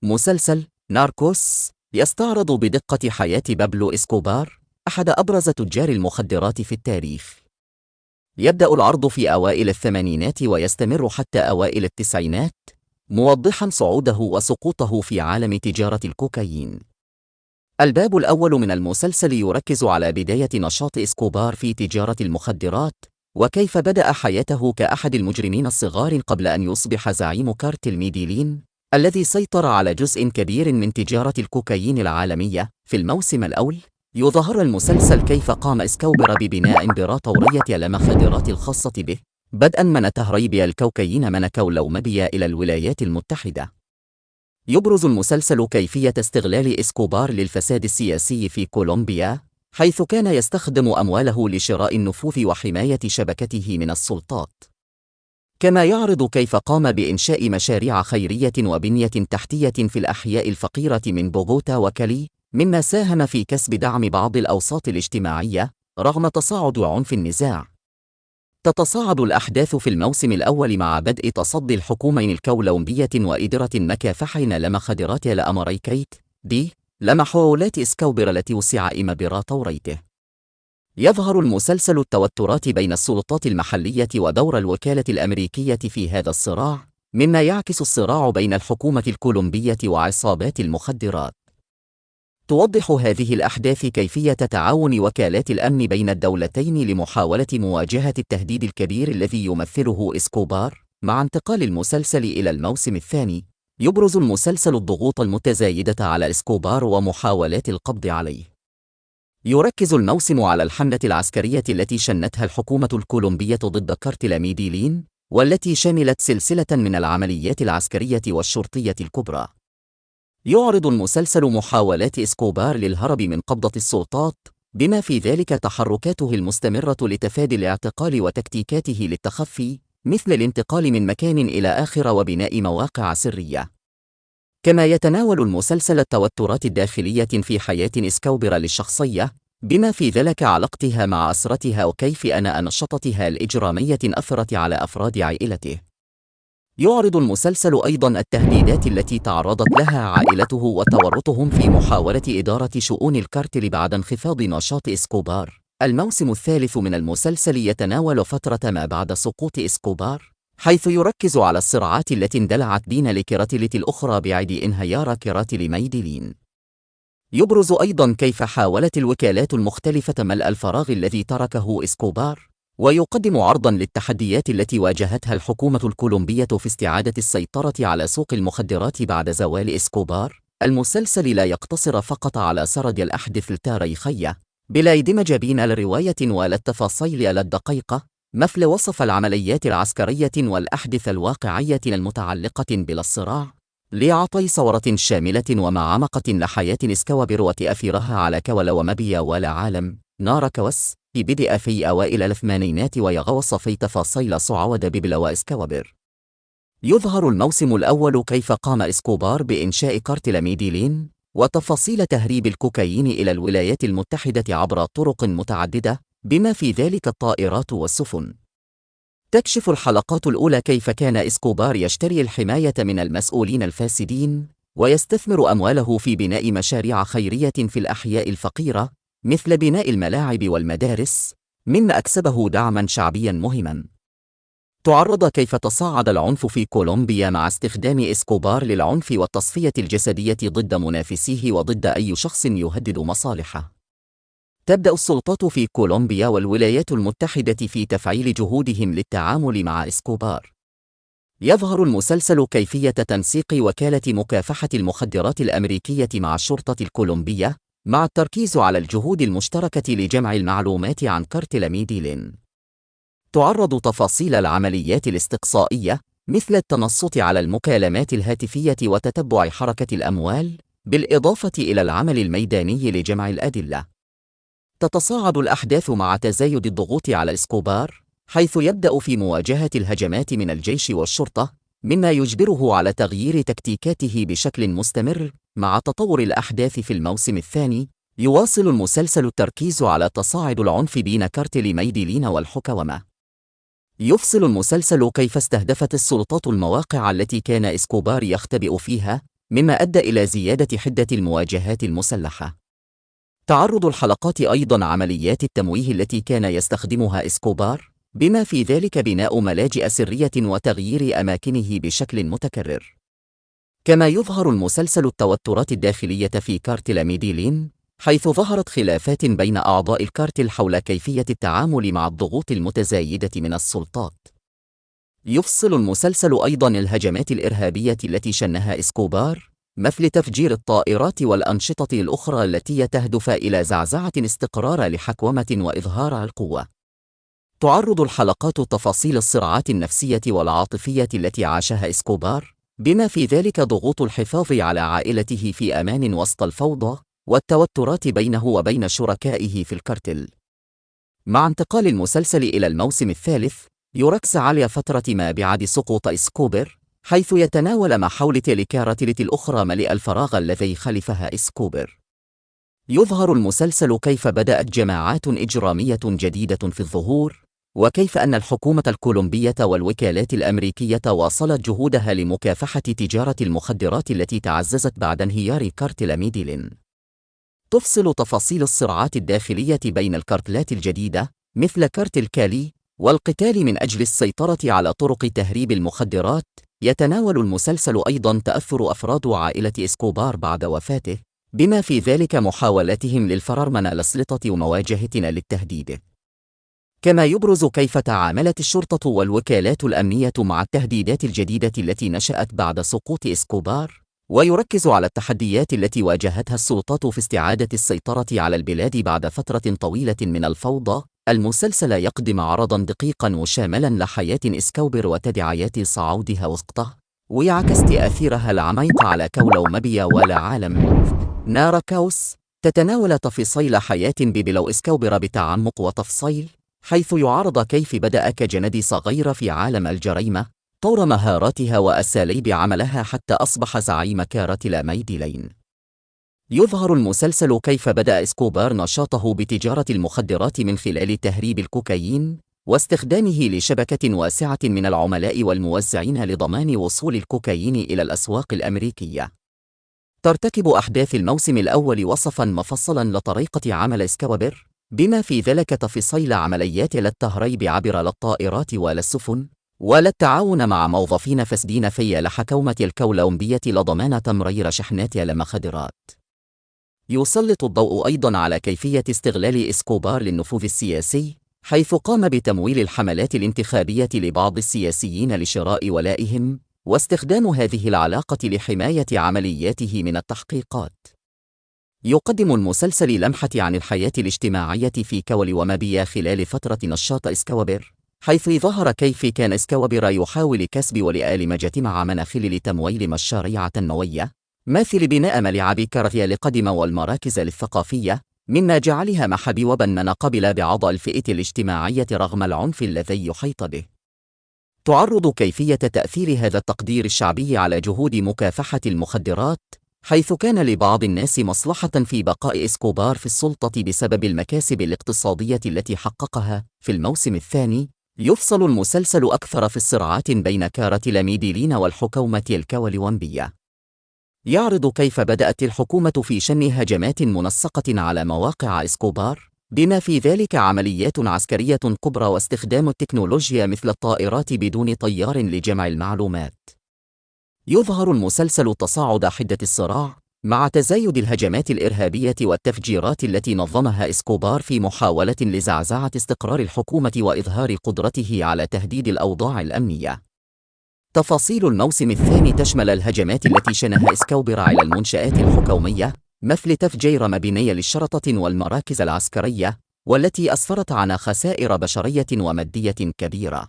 مسلسل ناركوس يستعرض بدقة حياة بابلو إسكوبار، أحد أبرز تجار المخدرات في التاريخ. يبدأ العرض في أوائل الثمانينات ويستمر حتى أوائل التسعينات، موضحاً صعوده وسقوطه في عالم تجارة الكوكايين. الباب الأول من المسلسل يركز على بداية نشاط إسكوبار في تجارة المخدرات، وكيف بدأ حياته كأحد المجرمين الصغار قبل أن يصبح زعيم كارتل ميديلين الذي سيطر على جزء كبير من تجارة الكوكايين العالمية. في الموسم الأول يظهر المسلسل كيف قام إسكوبار ببناء إمبراطورية المخدرات الخاصة به، بدءا من تهريب الكوكايين من كولومبيا إلى الولايات المتحدة. يبرز المسلسل كيفية استغلال إسكوبار للفساد السياسي في كولومبيا، حيث كان يستخدم أمواله لشراء النفوذ وحماية شبكته من السلطات. كما يعرض كيف قام بإنشاء مشاريع خيرية وبنية تحتية في الأحياء الفقيرة من بوغوتا وكالي، مما ساهم في كسب دعم بعض الأوساط الاجتماعية رغم تصاعد عنف النزاع. تتصاعد الأحداث في الموسم الأول مع بدء تصدي الحكومين الكولومبية وإدارة مكافحين لمخدرات الأمريكيت لمحاولات إسكوبار لتوسيع إمبراطوريته. يظهر المسلسل التوترات بين السلطات المحلية ودور الوكالة الأمريكية في هذا الصراع، مما يعكس الصراع بين الحكومة الكولومبية وعصابات المخدرات. توضح هذه الأحداث كيفية تعاون وكالات الأمن بين الدولتين لمحاولة مواجهة التهديد الكبير الذي يمثله إسكوبار. مع انتقال المسلسل إلى الموسم الثاني، يبرز المسلسل الضغوط المتزايدة على إسكوبار ومحاولات القبض عليه. يركز الموسم على الحملة العسكرية التي شنتها الحكومة الكولومبية ضد كارتل ميديلين، والتي شملت سلسلة من العمليات العسكرية والشرطية الكبرى. يعرض المسلسل محاولات إسكوبار للهرب من قبضة السلطات، بما في ذلك تحركاته المستمرة لتفادي الاعتقال وتكتيكاته للتخفي، مثل الانتقال من مكان إلى آخر وبناء مواقع سرية. كما يتناول المسلسل التوترات الداخلية في حياة إسكوبار للشخصية، بما في ذلك علاقتها مع أسرتها وكيف أن نشاطاتها الإجرامية أثرت على أفراد عائلته. يعرض المسلسل أيضاً التهديدات التي تعرضت لها عائلته وتورطهم في محاولة إدارة شؤون الكارتل بعد انخفاض نشاط إسكوبار. الموسم الثالث من المسلسل يتناول فترة ما بعد سقوط إسكوبار، حيث يركز على الصراعات التي اندلعت بين الكراتيلات الأخرى بعد انهيار كراتيل ميديلين. يبرز أيضاً كيف حاولت الوكالات المختلفة ملء الفراغ الذي تركه إسكوبار، ويقدم عرضاً للتحديات التي واجهتها الحكومة الكولومبية في استعادة السيطرة على سوق المخدرات بعد زوال إسكوبار. المسلسل لا يقتصر فقط على سرد الأحداث التاريخية، بل يدمج بين الرواية والتفاصيل الدقيقة، مثل وصف العمليات العسكرية والأحداث الواقعية المتعلقة بالصراع، ليعطي صورة شاملة ومعمقة لحياة إسكوبار وتأثيرها على كولومبيا والعالم. ناركوس بدأ في أوائل الثمانينات ويغوص في تفاصيل صعود بابلو إسكوبار. يظهر الموسم الأول كيف قام إسكوبار بإنشاء كارتل ميديلين وتفاصيل تهريب الكوكايين إلى الولايات المتحدة عبر طرق متعددة، بما في ذلك الطائرات والسفن. تكشف الحلقات الأولى كيف كان إسكوبار يشتري الحماية من المسؤولين الفاسدين، ويستثمر أمواله في بناء مشاريع خيرية في الأحياء الفقيرة، مثل بناء الملاعب والمدارس، مما أكسبه دعماً شعبياً مهماً. تعرض كيف تصاعد العنف في كولومبيا مع استخدام إسكوبار للعنف والتصفية الجسدية ضد منافسيه وضد أي شخص يهدد مصالحه. تبدأ السلطات في كولومبيا والولايات المتحدة في تفعيل جهودهم للتعامل مع إسكوبار. يظهر المسلسل كيفية تنسيق وكالة مكافحة المخدرات الأمريكية مع الشرطة الكولومبية، مع التركيز على الجهود المشتركة لجمع المعلومات عن كارتل ميديلين. تعرض تفاصيل العمليات الاستقصائية، مثل التنصت على المكالمات الهاتفية وتتبع حركة الأموال، بالإضافة إلى العمل الميداني لجمع الأدلة. تتصاعد الأحداث مع تزايد الضغوط على إسكوبار، حيث يبدأ في مواجهة الهجمات من الجيش والشرطة، مما يجبره على تغيير تكتيكاته بشكل مستمر. مع تطور الأحداث في الموسم الثاني، يواصل المسلسل التركيز على تصاعد العنف بين كارتل ميديلين والحكومة. يفصل المسلسل كيف استهدفت السلطات المواقع التي كان إسكوبار يختبئ فيها، مما أدى إلى زيادة حدة المواجهات المسلحة. تعرض الحلقات أيضاً عمليات التمويه التي كان يستخدمها إسكوبار، بما في ذلك بناء ملاجئ سرية وتغيير أماكنه بشكل متكرر. كما يظهر المسلسل التوترات الداخلية في كارتل ميديلين، حيث ظهرت خلافات بين أعضاء الكارتل حول كيفية التعامل مع الضغوط المتزايدة من السلطات. يفصل المسلسل أيضاً الهجمات الإرهابية التي شنها إسكوبار، مثل تفجير الطائرات والأنشطة الأخرى التي تهدف إلى زعزعة الاستقرار لحكومة وإظهار القوة. تعرض الحلقات تفاصيل الصراعات النفسية والعاطفية التي عاشها إسكوبار، بما في ذلك ضغوط الحفاظ على عائلته في أمان وسط الفوضى والتوترات بينه وبين شركائه في الكارتل. مع انتقال المسلسل إلى الموسم الثالث، يركز على فترة ما بعد سقوط إسكوبر، حيث يتناول محاولة الكارتلة الأخرى ملء الفراغ الذي خلفها إسكوبر. يظهر المسلسل كيف بدأت جماعات إجرامية جديدة في الظهور، وكيف أن الحكومة الكولومبية والوكالات الأمريكية واصلت جهودها لمكافحة تجارة المخدرات التي تعززت بعد انهيار كارتل ميديلين. تفصل تفاصيل الصراعات الداخلية بين الكارتلات الجديدة، مثل كارتل كالي، والقتال من أجل السيطرة على طرق تهريب المخدرات. يتناول المسلسل أيضاً تأثر أفراد عائلة إسكوبار بعد وفاته، بما في ذلك محاولاتهم للفرار من السلطة ومواجهتنا للتهديد. كما يبرز كيف تعاملت الشرطة والوكالات الأمنية مع التهديدات الجديدة التي نشأت بعد سقوط إسكوبار، ويركز على التحديات التي واجهتها السلطات في استعادة السيطرة على البلاد بعد فترة طويلة من الفوضى. المسلسل يقدم عرضاً دقيقاً وشاملاً لحياة إسكوبر وتداعيات صعودها وسقطه، ويعكس تأثيرها العميق على كولومبيا والعالم. ناراكوس تتناول تفاصيل حياة بيبلو إسكوبر بتعمق وتفصيل، حيث يعرض كيف بدأ كجندي صغير في عالم الجريمة، طور مهاراتها وأساليب عملها حتى أصبح زعيم كارتل ميديلين. يظهر المسلسل كيف بدأ إسكوبار نشاطه بتجارة المخدرات من خلال تهريب الكوكايين واستخدامه لشبكة واسعة من العملاء والموزعين لضمان وصول الكوكايين إلى الأسواق الأمريكية. ترتكب أحداث الموسم الأول وصفاً مفصلاً لطريقة عمل إسكوبر، بما في ذلك تفاصيل عمليات للتهريب عبر الطائرات والسفن، والتعاون مع موظفين فاسدين في الحكومة الكولومبية لضمان تمرير شحنات المخدرات. يسلط الضوء أيضاً على كيفية استغلال إسكوبار للنفوذ السياسي، حيث قام بتمويل الحملات الانتخابية لبعض السياسيين لشراء ولائهم، واستخدام هذه العلاقة لحماية عملياته من التحقيقات. يقدم المسلسل لمحة عن الحياة الاجتماعية في كولومبيا خلال فترة نشاط إسكوبر، حيث ظهر كيف كان إسكوبر يحاول كسب ولآل مجتمع مناخل لتمويل مشاريع تنموية، مثل بناء ملاعب كرة القدم والمراكز الثقافية، مما جعلها محبوباً من قبل بعض الفئة الاجتماعية رغم العنف الذي يحيط به. تعرض كيفية تأثير هذا التقدير الشعبي على جهود مكافحة المخدرات، حيث كان لبعض الناس مصلحة في بقاء إسكوبار في السلطة بسبب المكاسب الاقتصادية التي حققها. في الموسم الثاني، يفصل المسلسل أكثر في الصراعات بين كارتل ميديلين والحكومة الكولومبية. يعرض كيف بدأت الحكومة في شن هجمات منسقة على مواقع إسكوبار، بما في ذلك عمليات عسكرية كبرى واستخدام التكنولوجيا مثل الطائرات بدون طيار لجمع المعلومات. يظهر المسلسل تصاعد حدة الصراع، مع تزايد الهجمات الإرهابية والتفجيرات التي نظمها إسكوبار في محاولة لزعزعة استقرار الحكومة وإظهار قدرته على تهديد الأوضاع الأمنية. تفاصيل الموسم الثاني تشمل الهجمات التي شنها إسكوبر على المنشآت الحكومية، مثل تفجير مباني للشرطة والمراكز العسكرية، والتي أسفرت عن خسائر بشرية ومادية كبيرة.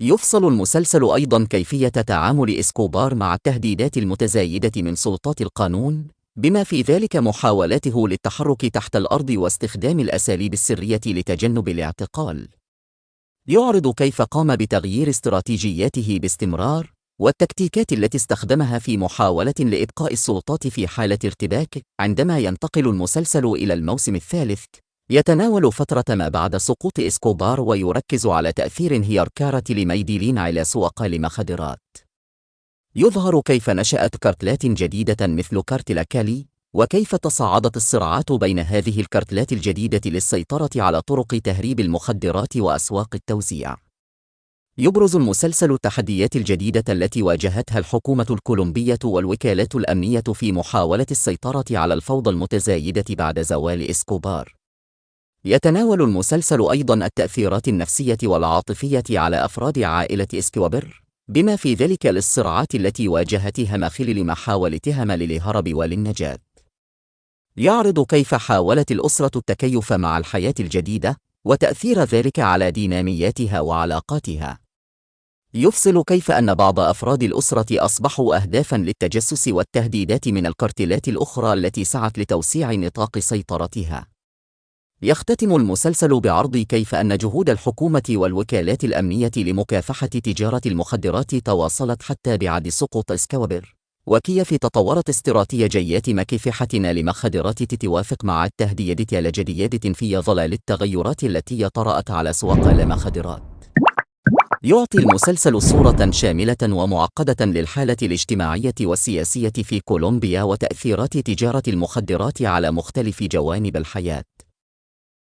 يفصل المسلسل أيضاً كيفية تعامل إسكوبار مع التهديدات المتزايدة من سلطات القانون، بما في ذلك محاولاته للتحرك تحت الأرض واستخدام الأساليب السرية لتجنب الاعتقال. يعرض كيف قام بتغيير استراتيجياته باستمرار، والتكتيكات التي استخدمها في محاولة لإبقاء السلطات في حالة ارتباك. عندما ينتقل المسلسل إلى الموسم الثالث، يتناول فترة ما بعد سقوط إسكوبار ويركز على تأثير انهيار كارتل ميديلين على سوق المخدرات. يظهر كيف نشأت كارتلات جديدة مثل كارتل كالي، وكيف تصاعدت الصراعات بين هذه الكارتلات الجديدة للسيطرة على طرق تهريب المخدرات وأسواق التوزيع. يبرز المسلسل التحديات الجديدة التي واجهتها الحكومة الكولومبية والوكالات الأمنية في محاولة السيطرة على الفوضى المتزايدة بعد زوال إسكوبار. يتناول المسلسل أيضاً التأثيرات النفسية والعاطفية على أفراد عائلة إسكوبار، بما في ذلك الصراعات التي واجهتها من خلال محاولتها للهرب وللنجاة. يعرض كيف حاولت الأسرة التكيف مع الحياة الجديدة، وتأثير ذلك على دينامياتها وعلاقاتها. يفصل كيف أن بعض أفراد الأسرة أصبحوا أهدافاً للتجسس والتهديدات من الكارتلات الأخرى التي سعت لتوسيع نطاق سيطرتها. يختتم المسلسل بعرض كيف أن جهود الحكومة والوكالات الأمنية لمكافحة تجارة المخدرات تواصلت حتى بعد سقوط إسكوبار، وكيف تطورت استراتيجيات مكافحتنا لمخدرات تتوافق مع التهديدات الجديدة في ظلال التغيرات التي طرأت على سوق المخدرات. يعطي المسلسل صورة شاملة ومعقدة للحالة الاجتماعية والسياسية في كولومبيا وتأثيرات تجارة المخدرات على مختلف جوانب الحياة.